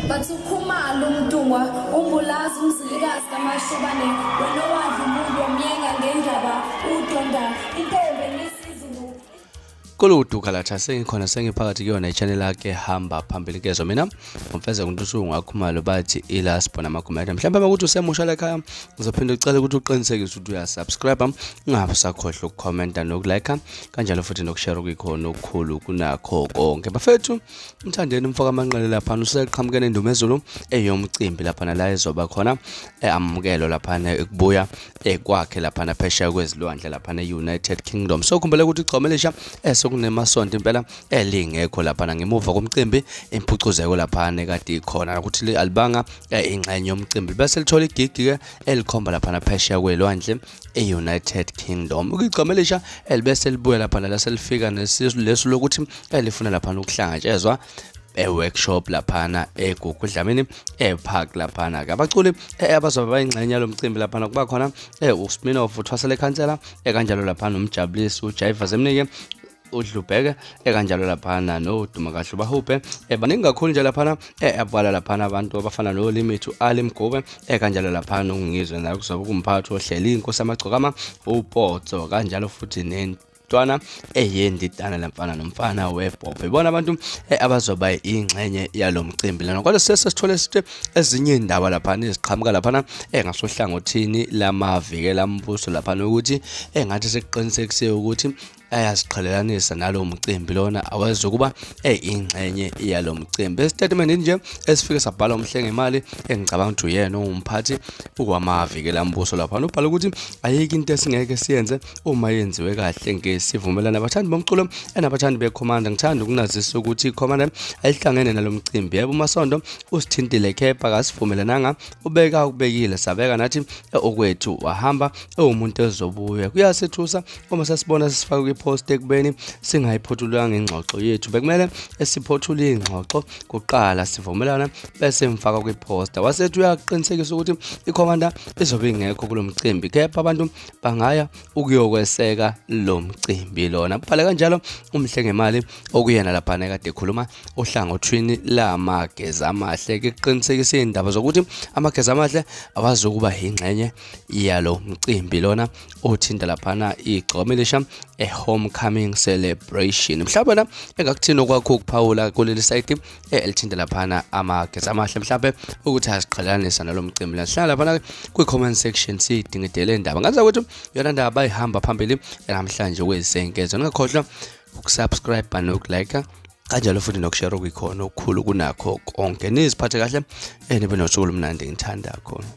Bathi uKhumalo uMntungwa uMbulazi uMzilikazi kaMashobane wena owadla umuntu wamyenga ngendaba udonda intombi enisizulu. Kuludu Galatha, sengikhona, sengiphakathi kuyona i-channel yakhe hamba phambili kezwa mina ngomfeze kuNtuthuko ngakhumalo bathi ilasbona amagumede. Mhlawumbe uma ukuthi usemusha la ekhaya, uzophinde ucele ukuthi uqinisekise ukuthi uyasubscribe, ungabe usakhohlwa ukukhomenta nokulike, kanjalo futhi nokushare okuyikhona okukhulu kunakho konke. Bafethu, umthandeni umfaka amanqele laphana useqhamuke nendumezulu eyomcimbi laphana la ezoba khona amukelo laphana ekubuya ekwakhe laphana phesheya kwezilwandle laphana e-United Kingdom. So khumbula ukuthi igcome lisha sekunemasonto impela elingekho laphana ngemuva komcimbi impucuzeko laphana ekade ikhona ukuthi alibanga ingxenye yomcimbi, bese lithola igigi ke elikhomba laphana phesheya kwelwandle e-United Kingdom. Igcome lisha elibese libuya laphana laselifika nesisu lokuthi elifuna laphana ukuhlangatshezwa e-workshop laphana eGugu Dlamini ePark laphana ke. Abaculi abazobe bayingxenye yalomcimbi laphana kuba khona uSminoff uthwasele khansela, ekanjalo laphana uMjabulisi uJaiva Zemnike udlubheke, ekanjalo laphana noDuma kahle bahubhe, baningi kakhulu nje laphana, abala laphana abantu abafana noLimit u-Ali Mgube, ekanjalo laphana ungizwe naye kuzobe kumphathi ohleli inkosi amagcokama uPotso, kanjalo futhi nentwana eyendidana lamfana nomfana webhobho. Ibona abantu abazoba ingxenye yalo mcimbi lana. Kodwa sesithole sithi ezinye indaba laphana eziqhamuka laphana ngasohlangothini lamavikela mbuso laphana ukuthi engathi sekuqinisekisiwe ukuthi ayaziqhelelanisa nalo mcimbi lona, awezokuba eyingxenye yalo mcimbi. Esitatimendeni nje esifike sabhala umhlengi imali, engicabanga ukuthi uyena owumphathi wamavikela mbuso laphana, ubhala ukuthi ayikho into esingeke siyenze uma yenziwe kahle ngesivumelwano. Abathandi bomculo enabathandi beCommander, ngithanda ukunazisa ukuthi iCommander ayihlangene nalo mcimbi. Yebo, uMasondo usithintile, kepha kasivumelananga. Ubeka ukubekile, sabeka nathi okwethu, wahamba ewumuntu ezobuya. Kuyasethusa uma sesibona sisifake kwipost ekubeni singayiphothulanga ingxoxo yethu. Bekumele esiphothule ingxoxo kuqala, sivumelana, bese mfaka kwiposta. Wasethi uyaqinisekisa ukuthi iCommander izobe ingekho kulo mcimbi, kepha abantu bangaya ukuyokweseka lo mcimbi lona. Bhale kanjalo umhle ngemali okuyena laphana ekade ekhuluma ohlangothini lamageza amahle, kuqinisekisa indaba zokuthi amageza amahle awazukuba yingxenye yalo mcimbi lona othinta laphana igcome lisha e-homecoming celebration. Mhlawumbe na engakuthini okwakho ukuphawula kuleli site elithinta laphana amageza amahle, mhlawumbe ukuthi aziqhelanisa nalo mcimbi la? Sihlala laphana kwi-comment section siyidingidele indaba. Ngazi ukuthi yona ndaba bayihamba phambili namhlanje kwezenkezo. Ningakhohlwa ukusubscribe nokulike, kanjalo futhi nokushare okuyikhona okukhulu kunakho konke. Niziphathe kahle, nibe nosuku olumnandi. Ngithanda khona.